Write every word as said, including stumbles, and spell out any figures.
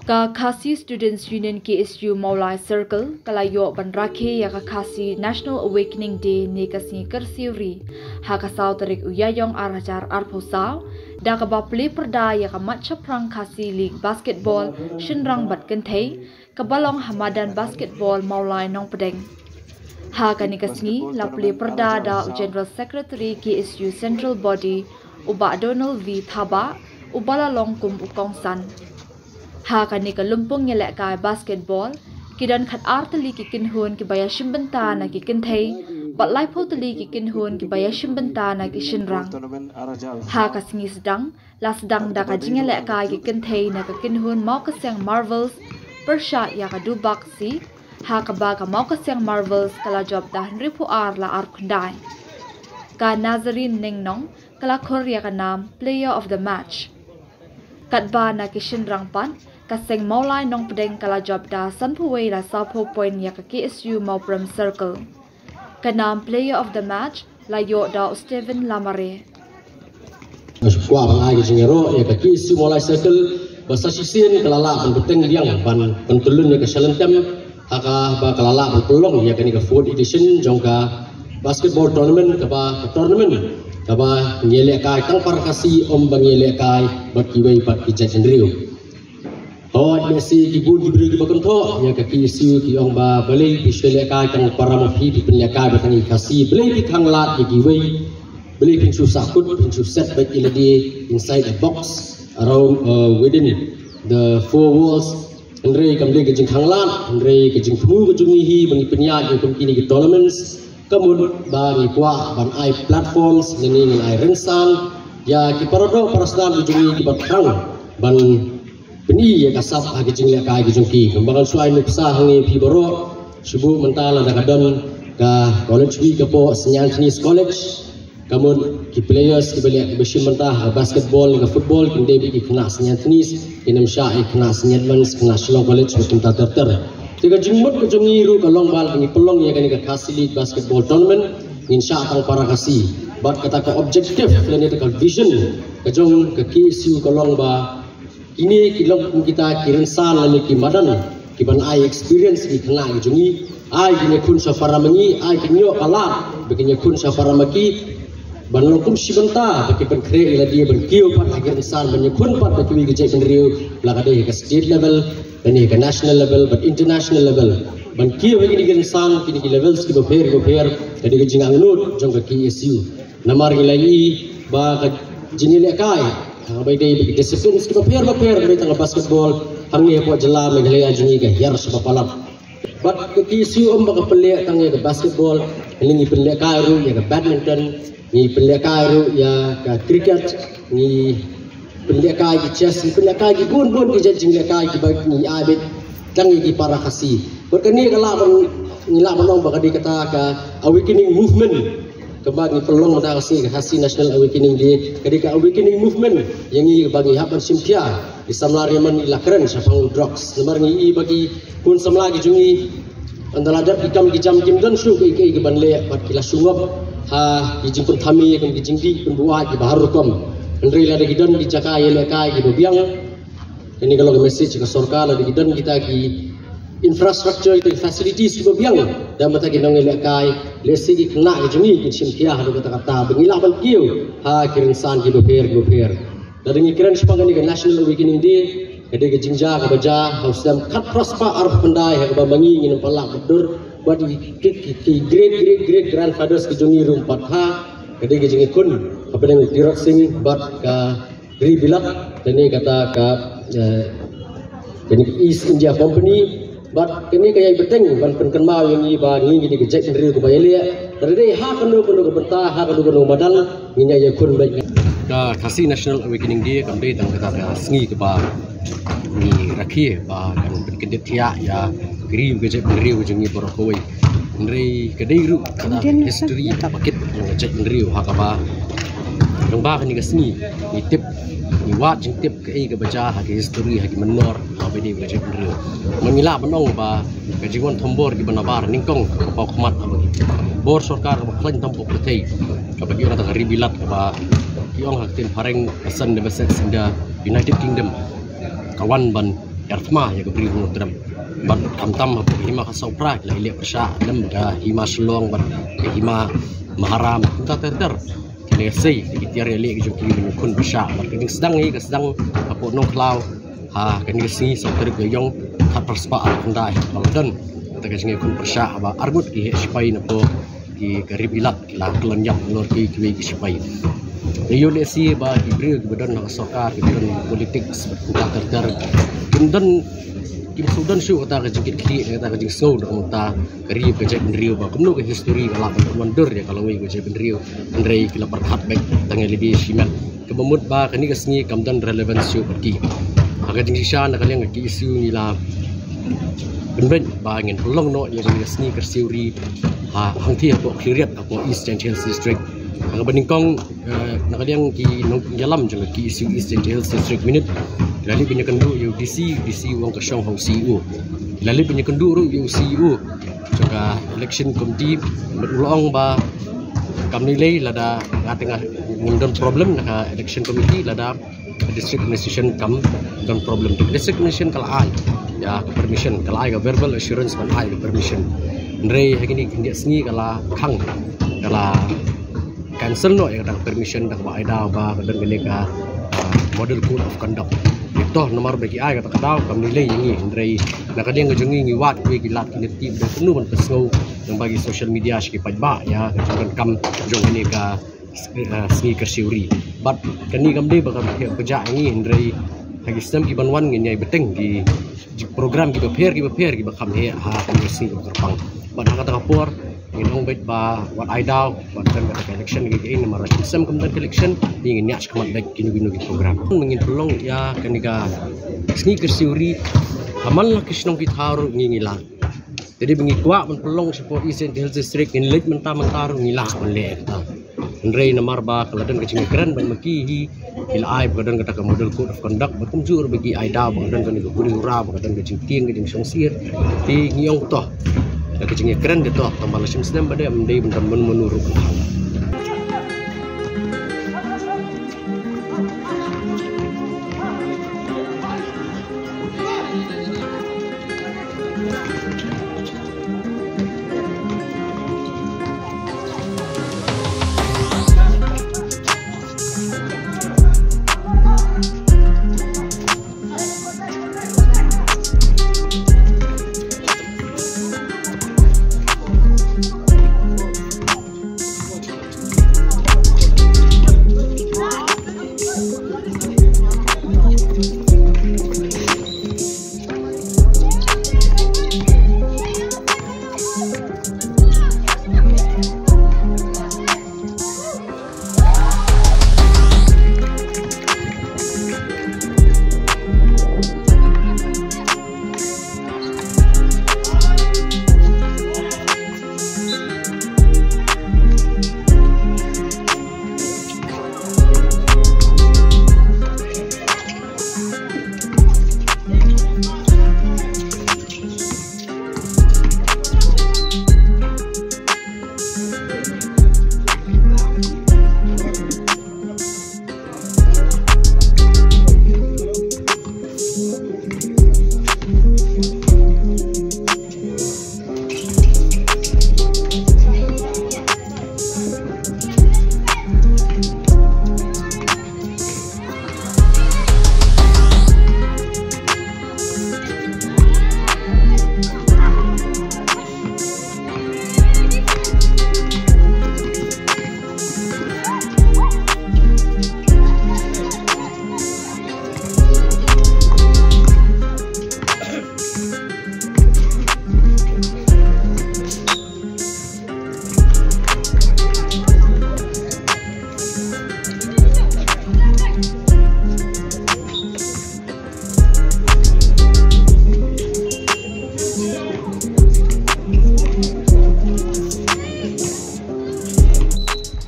Ka Khasi Students Union K S U Mawlai Circle ka la ïoh ban rakhe ïa ka Khasi National Awakening Day ne ka sngi kyrsiew ri ha ka saw tarik u Ïaïong ar hajar arphew saw da kaba plie pyrda ïa ka mat shaphrang Khasi League Basketball shynrang bad kynthei kaba long ha madan basketball Mawlai Nongpdeng. Ha kane ka sngi la plie pyrda da u General Secretary K S U Central Body u Bah Donald V Thabah uba la long kum u kongsan. Ha kane ka lympung ïalehkai basketball ki don khatar tylli ki kynhun kiba ïashim bynta na ki kynthei bad laiphew tylli ki kynhun kiba ïashim bynta na ki shynrang. Ha ka sngi sdang la sdang da ka jingïalehkai ki kynthei na ka kynhun Mawkasiang Marvels pyrshah ïa ka Dubak C, ha kaba ka Mawkasiang Marvels ka la jop da hynriewphew ar la ar khyndai. Ka Nazarene Ningnong ka la khur ïa ka nam Player of the Match. Katba na ki shynrang pat ka seng Mawlai Nongpdeng ka la jop da sanphew wei la sawphew point ïa ka K S U Mawprem Circle. Ka nam Player of the Match la ïoh da u Steven Lamare. Nga shu kwah ban ai ka jingïaroh ïa ka K S U Mawlai Circle ba sa shisien ka la lah ban bteng biang ban pyntyllun ïa ka Shalom Tem ha kaba ka la lah ban pynlong ïa kane ka fourth edition jong ka basketball tournament kaba ka tournament kaba ngi ïalehkai tang para Khasi ym ba ngi ïalehkai bad kiwei pat ki jait hynriew. Hooid, lehse ki bun ki briew kiba kynthoh ïa ka K S U ki ong ba balei phi shu lehkai tang para ma phi, phi pynlehkai ba tang ïa ki Khasi, balei phi khang lad ïa kiwei, balei phin shu sahkut, phin shu set beit ïa lade inside a box around, uh, within the four walls. Hynrei kam dei ka jingkhang lad, hynrei ka jingthmu ka jong ngi hi ba ngi pynïaid ïa kum kine ki tournaments ka mut ba ngi kwah ban ai platforms lane ngin ai rynsan ïa ki para doh para snam ki jong ngi kiba thrang ban pyni ïa ka sap ha ki jinglehkai ki jong ki. Kumba ngan shu ai nuksa hangne phi baroh, shu buh mynta lada ka don ka college week hapoh Saint Anthony's College, ka mut ki players kiba leh kiba shim bynta ha basketball ne ka football kin dei beit ki khynnah Saint Anthony's, kin ym shah ïa ki khynnah Saint Edmund's, khynnah Shillong College bad kumta ter ter. Te ka jingmut ka jong ngi ruh ka long ba lada ngi pynlong ïa kane ka Khasi League Basketball Tournament ngin shah tang para Khasi. Bad kata ka objective lane ka vision ka jong ka K S U ka long ba kine ki long kum kita ki rynsan lane ki madan kiban ai experience ki khynnah ki jong ngi, ai kin ïakhun sha para ma ngi, ai kin ïoh ka lad ba kin ïakhun sha para ma ki, ban long kum shi bynta ba ki pynkhreh ïa lade ban kiew pat ha ki rynsan ban ïakhun pat bad kiwei ki jaitbynriew, la ka dei ha ka state level, lane ha ka national level bad international level. Ban kiew ha kine ki rynsan, kine ki levels kiba pher kiba pher, ka dei ka jingangnud jong ka K S U. Namar ngi la ïohi ba ka jingïalehkai, ah, ba dei ba ki disciplines kiba pher ba pher, ba dei tang ka basketball hangne hapoh jylla Meghalaya jong ngi ka hiar shaba palat. Bad ka K S U ym ba ka pynleh tang ïa ka basketball, ngi pynlehkai ruh ïa ka badminton, ngi pynlehkai ruh ïa ka cricket, ngi pynlehkai ki chess, ngi pynlehkai ki bun bun ki jait jinglehkai kiba ngi ai beit tang ïa ki para Khasi. Bad kane ka lah ban, ngi lah ban ong ba ka dei kata ka awakening movement kaba ngi pynlong mynta ka sngi, ka Khasi National Awakening Day, ka dei ka awakening movement ïa ngi ba ngi hap ban shim khia. Ki samla Riaman i la kren shaphang u drugs. Namar ngi i ba ki khun samla ki jong ngi ynda la dep ki kam ki jam kim don shuh kaei kaei kaban leh bad ki la shu ngop ha ki jingpynthame kum ki jingdih pynbuaid kiba har rukom. Hynrei lada ki don ki jaka ïalehkai kiba biang, kane ka long ka message ka sorkar, lada ki don kita ki infrastructure, kita ki facilities kiba biang da mynta ki nongïalehkai, lehse ki khynnah ki jong ngi kin shim khia haduh katta katta ba ngi lah ban kiew ha ki rynsan kiba pher kiba pher. Lada ngi kren shaphang kane ka National Awakening Day, ka dei ka jingjia kaba jia ha u snem khatphra spah arphew khyndai ha kaba ma ngi ngin ym pat lah ban dur bad ki, ki, ki, ki great great great grandfathers ki jong ngi ruh pat ha, ka dei ka jingïakhun hapdeng u Tirot Sing bad ka Ri Bilat, kane kata ka, eh, kane ka East India Company, bad kane ka ïai bteng ban pynkynmaw ïa ngi ba ngi ngi dei ka jaitbynriew kaba ïaleh. Lada dei ha kano kano ka bynta, ha kano kano ka madan, ngin ïai ïakhun beit. Ka Khasi National Awakening Day kam dei tang kata ka sngi kaba ngi rakhe ba kan pynkyndit thiah ïa ka ri ka jaitbynriew ka jong ngi baroh kawei. Hynrei ka dei ruh kata ka history ba kit jong ka jaitbynriew ha kaba lyngba kane ka sngi ngi tip, ngi wad jingtip kaei kaba jia ha ka history, ha ki mynnor, ha ba dei ka jaitbynriew. Ngi lah ban ong ba ka jingwan thombor kiba nabar nyngkong ka paw khmat ha ba ki bor sorkar kaba khlaiñ tam poh pyrthei, kaba ki ong kata ka Ri Bilat, kaba ki ong ha ka ktien phareng ka Sun Never Sets in the United Kingdom, ka wan ban Ïa thma ïa ka bri Hynñiewtrep. Bad khamtam hapoh ka hima Khasawpra ki la ïaleh pyrshah lem ka hima Shillong bad ka hima Maharam kumta ter ter. Kine sei ki tiar ïaleh ki jong ki ban ïakhun pyrshah bad ka jingsdang hi ka sdang hapoh Nongkhlaw. Ha kane ka sngi saw tarik ka ïong khatphra spah arphew khyndai ba la don kata ka jingïakhun pyrshah ba arngut ki heh shipai na pdeng ki ka Ri Bhoi Lat ki la kyllon ïap halor kiwei kiwei ki shipai. Ngi ïoh lehse ba ki briew kiba don ha ka sorkar kiba don politics bad kumta ter ter kim don kim shu don shuh kata ka jingkitkhlieh kata ka jingsngew na ka bynta ka ri ka jaitbynriew ba kumno ka history ka lah ban pynwandur ïa ka lawei ka jaitbynriew. Hynrei ki la pyrkhat beit tang ïa lade shimet. Kaba mut ba kane ka sngi kam don relevance shuh bad ki. Ha ka jingshisha na ka liang ka K S U ngi la pynbeit ba ngin pynlong noh ïa kane ka sngi kyrsiew ri ha hangthie hapoh Khliehriat hapoh East Jaintia Hills District. Ha kaba nyngkong, eh, na ka liang ki nongïalam jong ka K S U East Jaintia Hills District Minute ki la leit ban ïakynduh ïa u D C, D C u ong ka shong ha u C E O. Ki la leit ban ïakynduh ruh ïa u C E O jong ka election committee bad u la ong ba kam lei lei lada nga teng ngim don problem na ka election committee lada district administration kam don problem. District administration ka la ai ïa ka permission, ka la ai ka verbal assurance ban ai ka permission. Hynrei ha kine ki khyndiat sngi ka la khang, ka la cancel noh ïa kata ka permission da kaba ai daw ba ka don kane ka, ah, model code of conduct. Ito namar ba ki ai kata ka daw kam lei lei ïa ngi. Hynrei na ka liang ka jong ngi ngi wad kiwei ki lad ki lynti ba kumno ban pynsngew lyngba ki social media sha ki paidbah ïa ka jingdonkam jong kane ka, eh, sngi kyrsiew ri. Bad kane kam dei ba ka, ka, ka jia ngi hynrei ha ki snem ki ban wan ngin ïai bteng ki, ki program kiba pher kiba pher kiba kham heh ha kane ka sngi kaba kyrpang. Bad ha kata ka por ngin ong beit ba wat ai daw ban don kata ka election ki ki namar la shisnem kam don ka election ngin ïa shikmat beit kino kino ki program. Ngin pynlong ïa kane ka sngi kyrsiew ri ha man la ki shnong ki thaw ruh ngi ngi lah. Te dei ba ngi kwah ban pynlong shapoh East Jaintia Hills District ngin leit mynta mynta ruh ngi lah ban leh kata. Hynrei namar ba ka la don ka jingïakren bad ma ki hi ki la ai ba ka don kata ka model code of conduct bad kumjuh ruh ba ki ai daw ba ka don kane ka buri ura ba ka don ka jingtieng ka jingshongsyier. Te ngi ong to da ka jingïakren de to tang ba la shim snem ba de ym dei ban don mano mano ruh ban hal.